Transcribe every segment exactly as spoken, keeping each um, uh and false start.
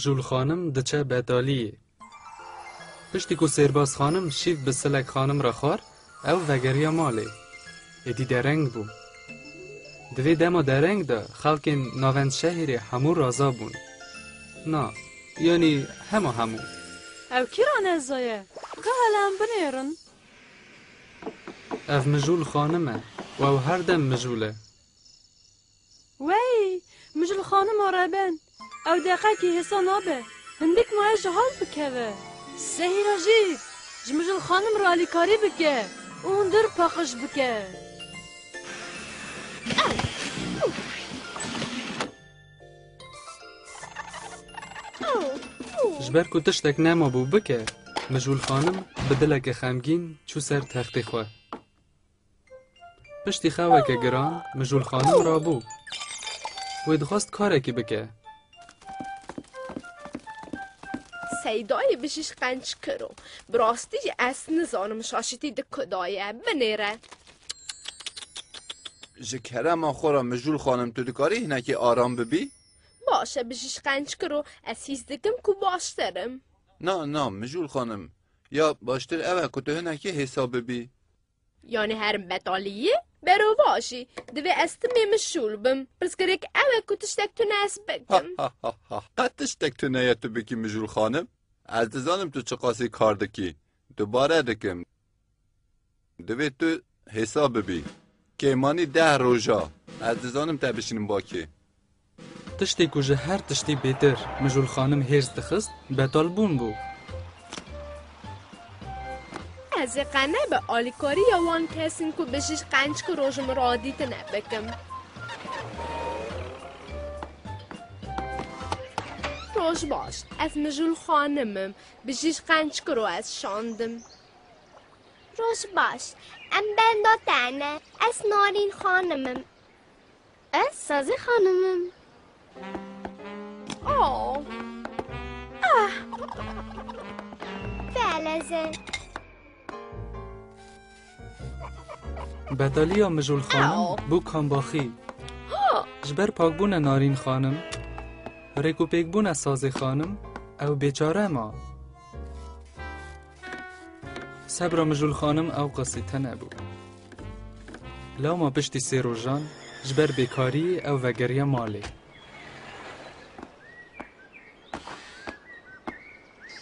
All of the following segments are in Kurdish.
Mijûl xanim diçe betaliyê. Piştî ku Sêrbaz xanim şîv bi Silek xanim re xwar, ew vegeriya malê. Êdî dereng bû. Di vê dema dereng de xelkên navend şehîrê hemû raza bûn. Na, yanî hema hemû. Ew kî raneza ye? Ka hele em binêrin. Ev Mijûl xanim e û ew her dem mijûl e. Wey, Mijûl xanima reben. Ew deqekî hêsa nabe. Hindik maye ji hal bikeve. Sehîra jî ji Mijûl xanim re alîkarî bike û hundir paqij bike. Ji ber ku tiştek nemabû bike, Mijûl xanim bi dileke xemgîn çû ser textê xwe. Piştî xeweke giran, Mijûl xanim rabû. Wê dixwest karekî bike. Seydayê bijîş qenc kiro. Bi rastî jî ez nizanim şaşîtî di ku de ye. Binêre. Ji kerema xwe re Mijûl xanim, tu dikarî hinekî aram bibî? Baş e, bijîş qenc kiro. Ez hîs dikim ku baştir im. Na, na, Mijûl xanim. Ya baştir ew e ku tu hinekî hêsa bibî. Yanî herim betaliyê? Berovajî, divê ez timê mijûl bim. Pirsgirêk ew e ku tiştek tune ez bikim. Ha, ha, ha, ha. Qet tiştek tune ye tu bikî Mijûl xanim. Ez dizanim tu çiqasî kar dikî. Dubare dikim. Divê tu hêsa bibî. Kêmanî deh roja. Ez dizanim te bişînim bakê. Tiştê ku ji her tiştî bêtir Mijûl xanim hêrs dixist, betalbûn bû. Ez ê qe nebe alîkariya wan kesên ku bijîş qenc kiro ji min re dîtine bikim. Roj baş, ez Mijûl xanim im. Bijîş qenc kiro ez şandim. Roj baş, em benda te ne. Ez Narîn xanim im. Ez Sazê xanim im. Oh. Ah. Feleze. Betaliya Mijûl xanim Ew. bû kambaxî. Ha. Ji ber pakbûna Narîn xanim, rêkûpêkbûna Sazê xanim, ew bêçare ma. Sebra Mijûl xanim ew qasî tune bû. Lewma piştî sê rojan ji ber bêkariyê ew vegeriya malê.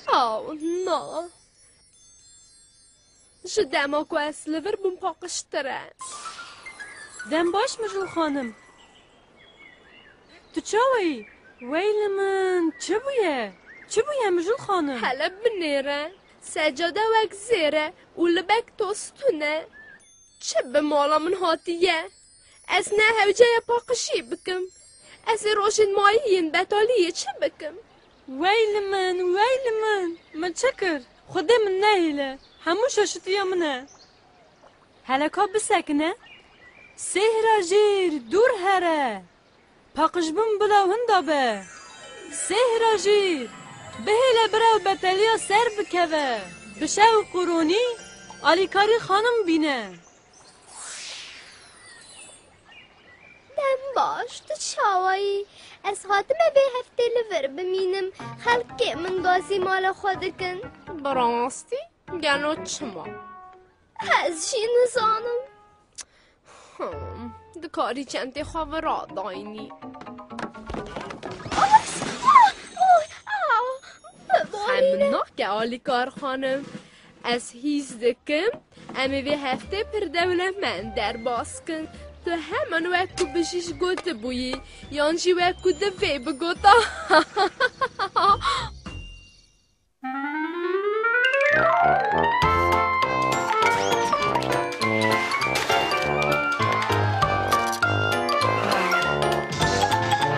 Aw, na. Ji dema ku ez li vir bûm paqijtir e. Dem baş Mijûl xanim. Tu çawa yî? Wey li min, çi bûye? Çi bûye Mijûl xanim? Hele binêre. Secade wek zêr e û libek tostûn e. Çi bi mala min hatiye? Ez ne hewce ye paqijî bikim. Ez ê rojên mayî yên betaliyê çi bikim? Wey li min, wey li min! Min çi kir? Xwedê min nehêle. Hemû şaşitiya min e. Hele ka bisekine. Sêhra jîr, dûr here! Paqijbûn bila winda be. Sêhra jîr, bihêle bira beteliya ser bikeve. Bi şew û qûronî alîkarî xanim bîne. Dem baş, tu çawa yî? Ez hatime vê heftê li vir bimînim. Xelkê min gazî mala xwe dikin. Bi rastî? Gelo çima? Ez jî nizanim. Hmm, dikarî çentê xwe vira daynî. Ah, ah, oh, ah, bibarîne. Xem nake alîkar xanim. Ez hîs dikim, em ê vê heftê pir dewlemend derbas kin. Tu heman wek ku bijîş gotibûyî, yan jî wek ku divê bigota.